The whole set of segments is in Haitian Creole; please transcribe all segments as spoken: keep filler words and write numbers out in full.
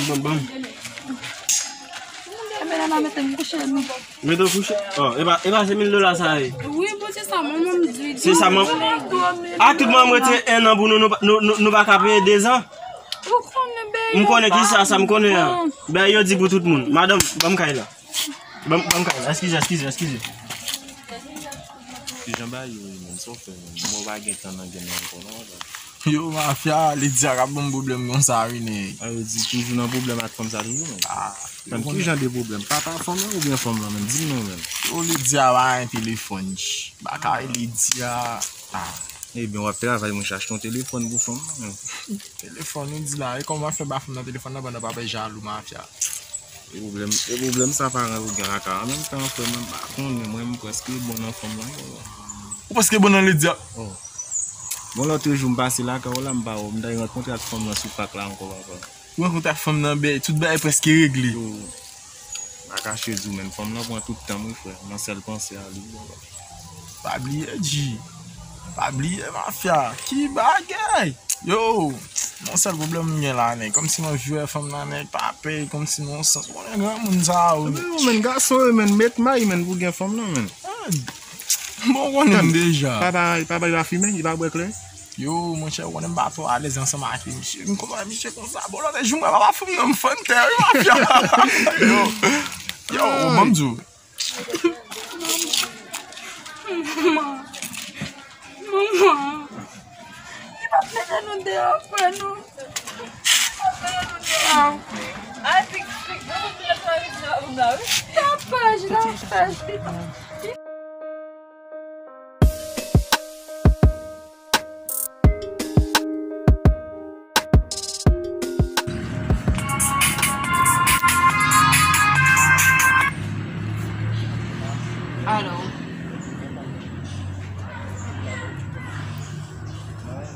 Bon, bon. Mete w kouche. Oh, e pa, e pa se mil dola sa ye. Wi, bon, se sa, mwen menm di. Se sa, mwen. A tout manman mwen te en an pou nou, nou, nou, nou, nou pa ka peye dezan. Ou konnen, ben, m konnen ki sa, sa m konnen an. Ben, yo di pou tout moun. Madanm, ban m kay la. Ban m, ban m kay la. Eskize, eskize, eskize. Kijan bagay yo ye, menm? Sa w fè, menm? Mwen pa gen tan nan game nan ankò, non, papa. Yo, mafya, Lydia k ap ban m pwoblèm konsa, wi, nèg. A, yo di toujou nan pwoblèm ak fanm sa toujou, menm. Ah, menm ki jan de pwoblèm? Papa fanm lan oubyen fanm lan, menm? Di m non, menm. Yo, Lydia pa gen telefòn, ch. Bagay Lydia. Ah. Ebyen, w ap travay, mwen, achte yon telefòn pou fanm lan, menm. Telefòn, ou di la, e kòman w ap fè ba fanm nan telefòn nan pandan papa jalou, mafya? E pwoblèm, e pwoblèm sa paran yo gen lakay an menm tan, frè mwen, m pa konnen, mwen, m prèske bon nan fanm lan, bon. Ou prèske bon nan Lydia? Oh. Bon, lòt jou, m pase lakay ou la, m pa wè w, m t al rankontre ak fanm lan sou pak la ankò, papa. Ou rankontre ak fanm nan, ben, tout bagay prèske regle. Yo, m pa kache di w, men fanm lan pran tout tan m, wi, frè, nan sèl panse a li, papa. Pa bliye, G. Pa bliye, mafya. Ki bagay? Yo, yon sèl pwoblèm m gen la, nèg. Kòmsi m anvi wè fanm nan, nèg, pa pè, kòmsi nan yon sans. Ou konnen granmoun sa yo, nèg. Yo, men gason yo, men met may, men pou gen fanm nan, men. Ah, bon, ou konnen m deja. Papa, papa, li pa fimen, li pa bwè klè. Yo, monchè, ou konnen m pa twò alèz ansanm ak misye. M konprann misye konsa. Bon, lòt jou, m wè papa fanm nan, m fann tè, wi, mafya. Yo, yo, ou ban m di w. Manman. Manman. Li p ap mete nou deyò, frè nou. Li p ap mete nou deyò. Ay, pik, pik, mwen konn mete nou nan ri la, wi. Tapaj, tapaj. Alo.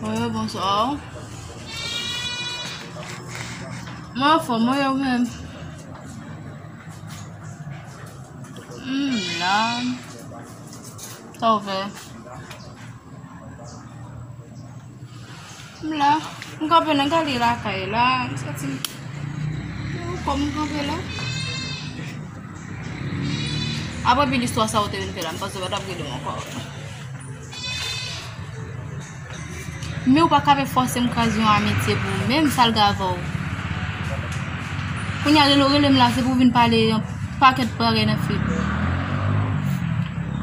Wi, bonswa. Mwen anfòm, mwen yo menm. M la. Sa w fè? M la. M kanpe nan gade lakay la. M santi m kòm m kanpe la. Apre pi listwa sa ou te vin fè la, m panse w pa t ap rele m ankò. Men ou pa ka fè fòse m kraze yon amitye pou ou menm, sa l gen avè w? Kounye a, rele w rele m la, se pou w vin pale yon pakèt bagay nan fim.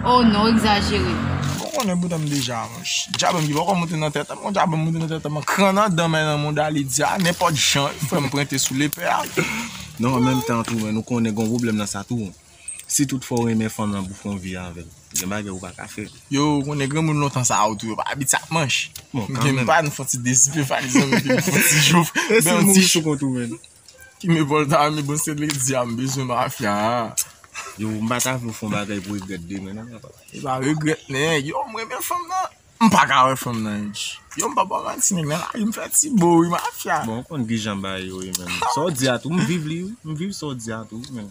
Oh non, w egzajere. Ou konnen bouda m deja, monch. Djab m ki poko moute nan tèt mwen, djab m moute nan tèt mwen, kran nan dan men nan mouda Lydia, nenpòt jan, frè m prente sou lepè a. Non, an menm tan tou, men nou konnen gon pwoblèm nan sa tou. Si tout fwa w renmen fanm nan pou fè yon vi avè l, gen bagay ou pa ka fè. Yo, ou konnen granmoun lontan sa yo tou, yo pa abitye ak manch. Bon, kanmenm. M pa n fon ti dezipe falizan, m fon ti jouf. E si m mouri sou kont ou, menn? Ki me Volta, me bon se Lydia, m bezwen mafya a. Yo, m pa ta vle w fè yon bagay pou regrèt demen, non, papa. E pa regrèt, nèg. Yo, m renmen fanm nan. M pa ka wè fanm nan, G. Yo, m pa ba w manti, nèg nan lari, m fè ti bo, wi, mafya. Bon, ou konn kijan bagay yo ye, menn. Sa w di a tou, m viv li, wi. M viv sa w di a tou, wi, menn.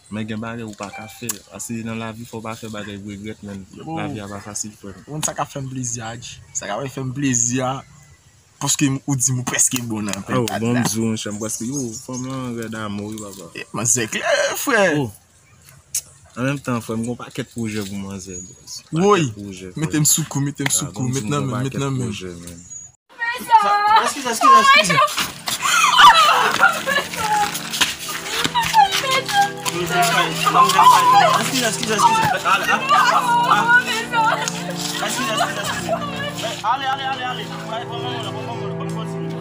Men gen bagay ou pa ka fè. Paske nan lavi, fò w pa fè bagay pou regrèt, menn. Yo. Lavi a pa fasil, frè m. Ou konn sa k ap fè m plezi a, G? Sa k ap fè m plezi a, paske m, ou di m ou prèske bon nan pèl. Oh, bon, m di w, monchè, m prèske, yo, fanm lan rèd amò, wi, papa. E, manzè klè, frè. Oh. An menm tan, frè m, gon pakèt pwojè pou manzè, bòs. Woy! Pakèt pwojè, frè m. Mete m sou kou, mete m sou kou, met nan men, met nan men. Eskize, eskize, eskize. Eskize, eskize, eskize. Ale, ale. Eskize, eskize, eskize. Ale, ale, ale, ale. Bay, ban m yon moun, ban m yon moun, ban m kontinye.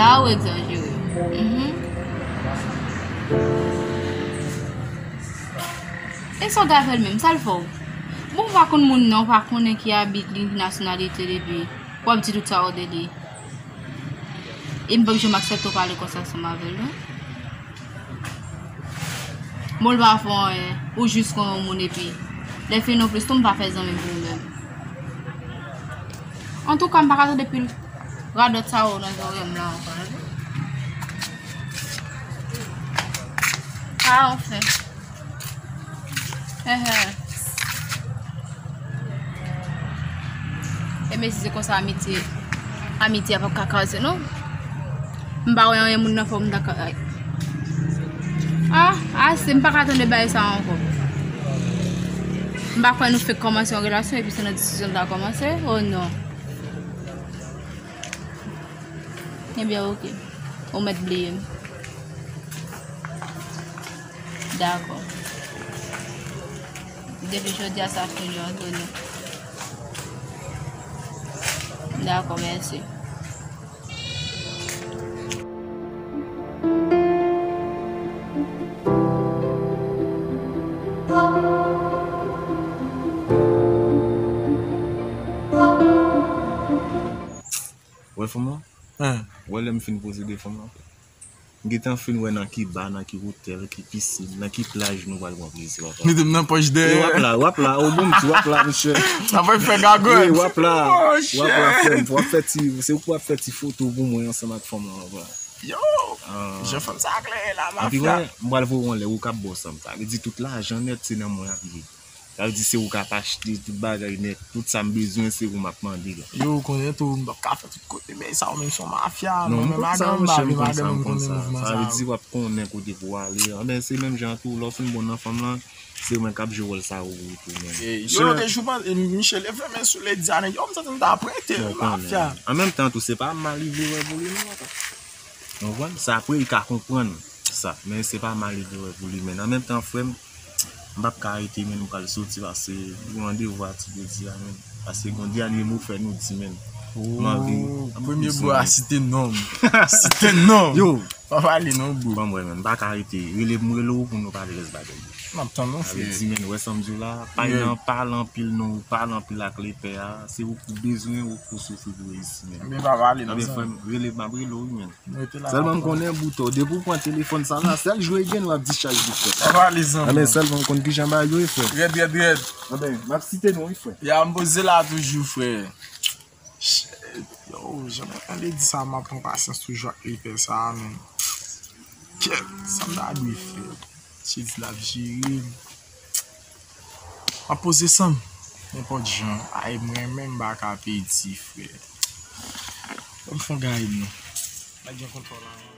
La ou egzajere. Mhm. E sa w ta fè l menm, sa l fè w? Bon, ou pa konn moun nan, ou pa konnen ki abit li, ki nasyonalite li, epi w ap di tout sa w de li. E m p ap janm aksepte w pale konsa ansanm avè l, non. Mo l pa fè w anyen, ou jis kon yon moun epi lè fini non plis tou m pa fè zanmi pou ou menm. Antouka, m pa ka tande pil radòt sa yo nan zòrèy m la ankò, tande. Ah, anfen. Enhen. E mesye, se konsa amitye, amitye a p ap ka kraze, non. M pa wè anyen moun nan fè w m ta ka, ay. Ah, ase, m pa ka tande bagay sa ankò. M pa kwè nou fèk kòmanse yon relasyon epi se nan diskisyon n ta kòmanse. Oh non. Ebyen, oke. Ou mèt bliye m. Dakò. Depi jodi a, sa fini, Anthony. Dakò, mèsi. Wè fanm lan? Hein? Wè lè m fin poze de fanm lan? M gentan fin wè nan ki ba, nan ki otèl, ki pisin, nan ki plaj nou pral pran plezi, papa. Mete m nan pòch dèyè. E w ap la, w ap la, o bon, m di w ap la, mesye. N ap fè gagòt. Wi, w ap la. Oh, w ap la, shit. Frè m, w ap fè ti, se ou k ap fè ti foto pou mwen ansanm ak fanm lan, papa. Yo! Ah. Jan fanm sa klè la, mafya. Epi mwen, m pral voye w anlè, ou k ap bòs an, sa vle di tout lajan nèt se nan mwen ap ye. Sa vle di se ou k ap achte tout bagay nèt, tout sa m bezwen se ou m ap mande la. Yo, ou konnen tou, m p ap ka fè tout kote, men sa ou menm se yon mafya, non, mwen menm madanm m pa vle madanm m konnen mouvman sa yo. Sa vle di w ap konnen kote pou w ale. Anben, se menm jan tou, lè w fin bon nan fanm lan, se mwen k ap jwe wòl sa yo pou ou tou, men. Yo, lòt jou, Michel, e fèmen sou ledi a, nèg, yo, m santi m ta prete, mafya. An menm tan tou, se pa mal li vle wè pou li, non, papa. Ou konprann? Sa apre, li ka konprann sa. Men se pa mal li vle wè pou li, men an menm tan, frè m, m p ap ka rete, men m pral soti, paske gen yon randevou a ti jodi a, men. Paske gen yon dènye mo fè nou di, men. M anvi. Oh, premye bro a site non m. Site non m. Yo. Pa pale non, bro. Ban m wè, men. M pa ka rete. Rele m, rele w pou nou pale rès bagay. M ap tann ou, frè. Sa vle di, men, wè sa m di w la, pa nan, pale anpil non, pale anpil ak lepè a. Se ou k bezwen, ou k pou soufri pou reyisi, men. Men pa pale non, frè m, rele m, m ap rele w, wi, men. Sèlman m konnen boutò, depi w pran telefòn sa la, sèl jou e gen w ap discharge boutò. Anben sèlman m konn kijan bagay yo ye, frè. Rèd, rèd, rèd. Anben, m ap site non, wi, frè. Ya, m poze la toujou, frè. Shit, yo, jan mwen tande di sa, m ap pran pasyans toujou ak lepè sa, men. Kèt, sa m ta dwe fè? Chedi l ap jere m. M ap poze san m. Nenpòt jan. Ay, mwen menm m pa ka pedi, frè. Ban m fè yon gade non. Nèg gen kontwòl avanse.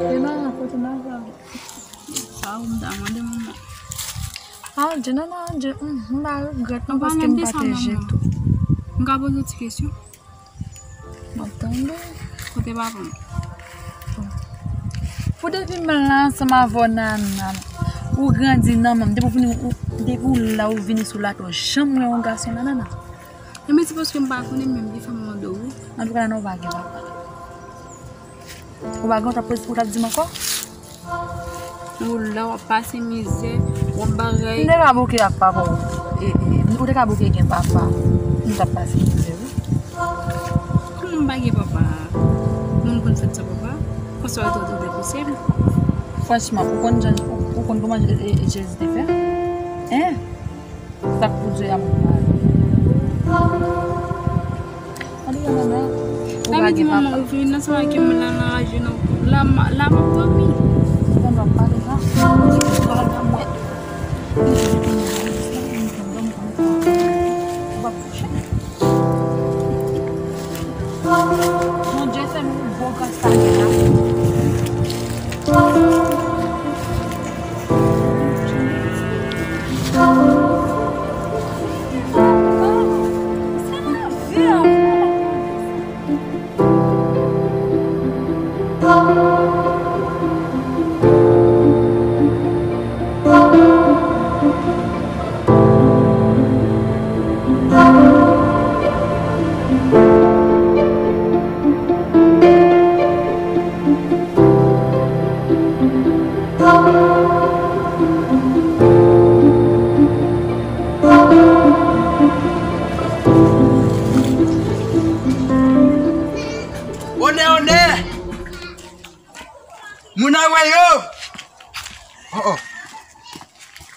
Emma, kote m ap al? Sa ou m ta mande manman. Ah, Dje, non, non, Dje, mm, m pa regrèt non, paske m pa te je tou. M ka poze w ti kesyon? M ap tande. Kote papa m? Pou depi m la ansanm avè w, Nana, ou grandi nan men m, depi w vini, ou, depi w la, ou vini sou latè, w janm wè yon gason nan, Nana? Enben, se paske m pa konnen, men m gen fanm mande w. Antouka, Nana, ou pa gen papa. Ou pa gen, ou t ap poze, ou t ap di m ankò? Ou la, w ap pase mizè, w ap bagay. M te ka bouke ak papa w. E, e, ou te ka bouke gen papa. M t ap pase mizè, wi. Kòman m pa gen papa? Moun konn fèt san papa? Konsa w ret otan de posib? Franchman, ou konn jan, ou, ou konn kòman Je-, e, e, Jezi te fè? Hein? Sa k pou di a moun mari. Ann, ou wè manman, ou pa gen papa. Ou vin ansanm avèk yon moun la nan raje nan la, la m ap dòmi. Ou konn w ap pale la. Ou pa nan mwen. Ou pa kouche. Bondye fè m yon bon kòs pale la. Moun a wè yo. Oh, oh.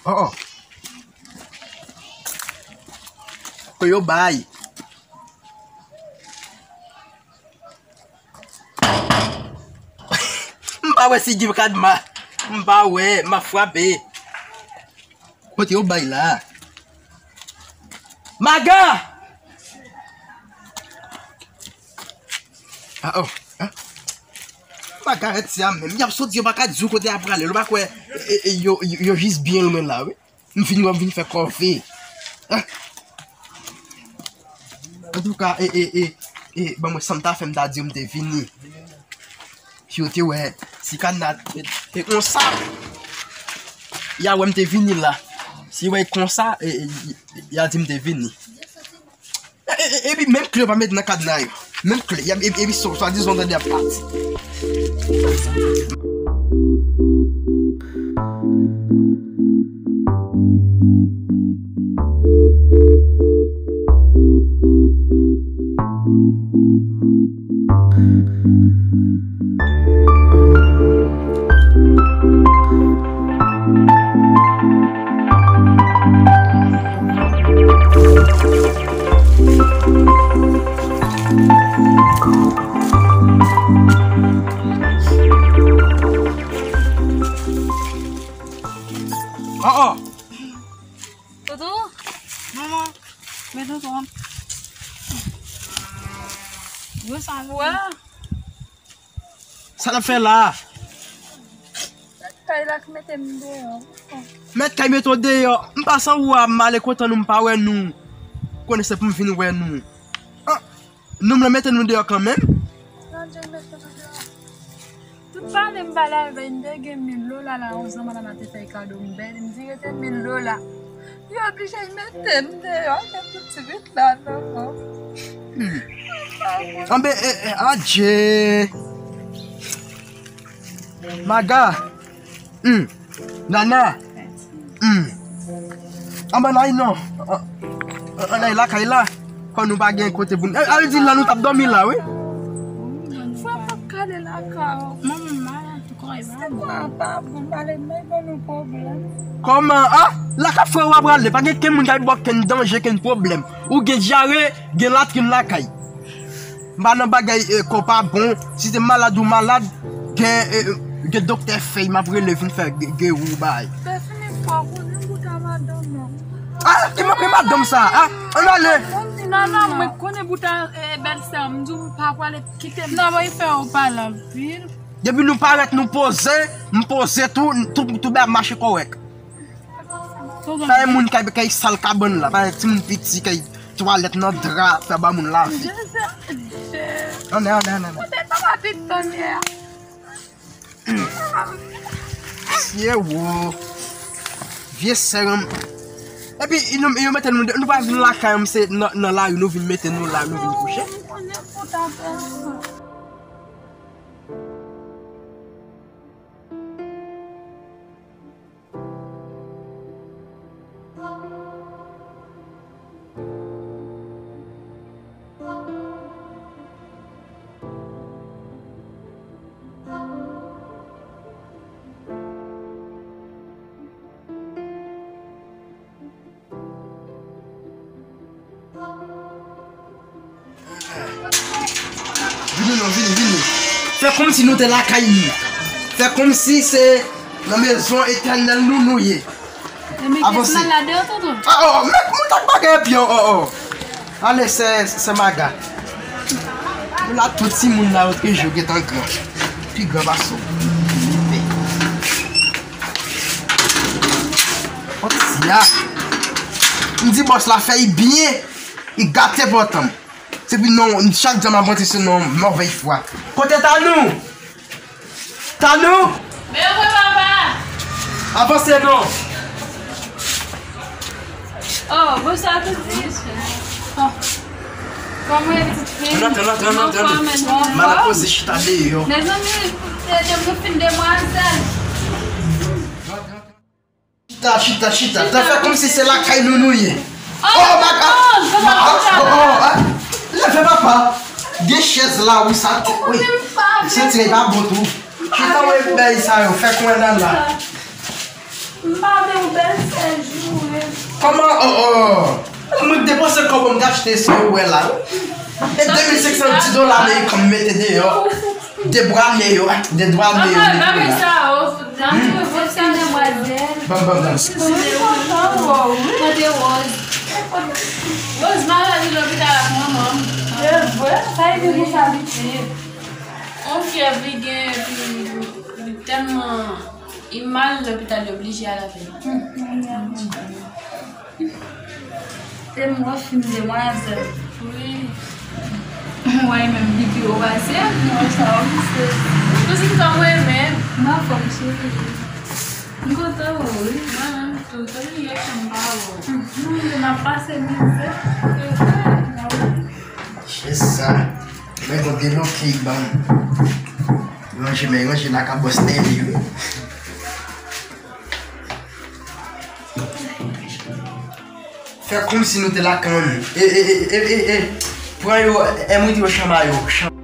Oh, oh. Ko yo bay. M pa wè si gen kadma. M pa wè, m ap frape. Kote yo bay la? Maga! Ah, oh, ah. Maga rete a menm. Y ap soti, yo pa ka di w kote y ap prale. Ou pa kwè, e, e, yo, yo, yo jis byen lwen la, wi. M vin wè, m vin fè kòve. Ah. Antouka, e, e, e, e, ban mwen sa m ta fè, m ta di yo m te vini. Si yo te wè, si kadna te, te konsa, y a wè m te vini la. Si y wè konsa, e, e, y a di m te vini. E, e, e, epi menm kle yo pa mete nan kadna yo. Menm kle, y a, e, epi swa, swadizan tande y ap pati. Oh, oh. Toto? Manman, men tonton an. Yo, sa vre? Sa n ap fè la? Mèt kay la k mete m deyò. Mèt kay mete w deyò. M pase anwo a, m ale kontan nou, m pa wè nou. Konnen se pou m vin wè nou. Ah, nou m lan mete nou deyò kanmenm. Nan Dye mete nou deyò. Tout pale m pale avè l, m te gen mil dola la, yon zanmi madanm nan te fè kado, m bèl, m di rete mil dola. Yo oblije mete m deyò, gen tout ti vit la, non, non. Hmm. Anben, e, e, adje. Maga. Hmm. Nana. Hmm. Anben, n al non. An, an, ann al lakay la. Kòm nou pa gen kote pou n, e, a vle di la nou t ap dòmi la, wi. Frè m p ap kale lakay ou. Manman m malad. Se kwa pa bon, pale, m bay ban nou pwoblèm. Kòman? Ah, lakay frè w ap prale, pa gen kenn moun k ap ba w kenn danje, kenn pwoblèm. Ou gen dyare, gen latrin lakay. M pa nan bagay, eh, kò pa bon. Si se malad ou malad, gen, eh, gen doktè fèy m ap rele vin fè ge-, geri w bay. Defini fò konnen bout a madanm nan. Ah, ki ma-, ki madanm sa? Ah, ann ale. Nan, nan, mwen konnen bout a, eh, bèlsè m, m di w m pa prale kite m. Nan, bay fè w pale anpil. Depi nou parèt, nou poze, m poze tou, tout, tout bagay ap mache kòrèk. Pa gen moun k ap, k ap sal kabann la, pa gen timoun piti k ap twalèt nan dra, fè ba moun lavi. Ann, ann, ann, ann. Mesye wo. Vye sè ranm. Epi, nou, yo mete nou, nou pa vin lakay, se nan, nan lari nou vin mete nou la, nou vin kouche. Vini non, vini, vini. Fè kòmsi nou te lakay nou. Fè kòmsi se nan mezon etènèl nou nou ye. Avanse. Malad yo, tonton. Ah, oh, men moun tak bagay epi, oh, oh, oh. Ale, sè, sè Maga. Ou la tout timoun la yo te jou gentan gran. Pi gran pase w. Kòmsi a. M di bòs la fè y byen. Li gate pòtan m. Se pi non, chak jan m ap rantre se non move fwa. Kote Tanou? Tanou? Men vre papa. Avanse non. Oh, bonswa tout moun. Oh. Kòman w ye pitit fi? Ann antre, ann antre, ann antre, ann antre. M al poze chita deyò. Mezanmi, se de mwen fin demwazèl. Chita, chita, chita. Chita. Fè kòmsi se lakay nou nou ye. Oh, oh, ma, oh, oh, oh, oh, ah. Leve papa. Gen chèz la, wi, sa te, wi. Santi pa bon tou. Chita wè bèy sa yo, fè kwen nan la. M pa vle yon bèl sèjou. Kòman? Oh, oh. Mwen depanse kòb mwen achte se ou wè la. E de mil senk san ti dola amerikan m mete deyò. De bwa ne yo, de bwa ne yo. Mwen pa vle sa, oh. Ban, ban, ban. Mwen te wòz. Wòz maladi lopital ak manman m. Se vre, sa e vin pou sa piti. On fyèv li gen, epi li tèlman, li mal lopital, yo oblije al avè l. Se m wòch fin demwazèl. Wi. Mwen menm pipi yo pase, mwen sa w se. Kouzen kòm mwen menm. M anfòm cheri. M kontan wè w wi. Mwen menm tou, tankou yè ke m pa wè w. Mwen menm ap pase mizè. Se vre. Jis sa. Mwen gon de loki ban m. Ranje, men ranje la ka bòs Nelly wi. Fè kòmsi nou te lakay nou. E, e, e, e, e, e. Pran yo, e, mwen di yo chama yo. Chama.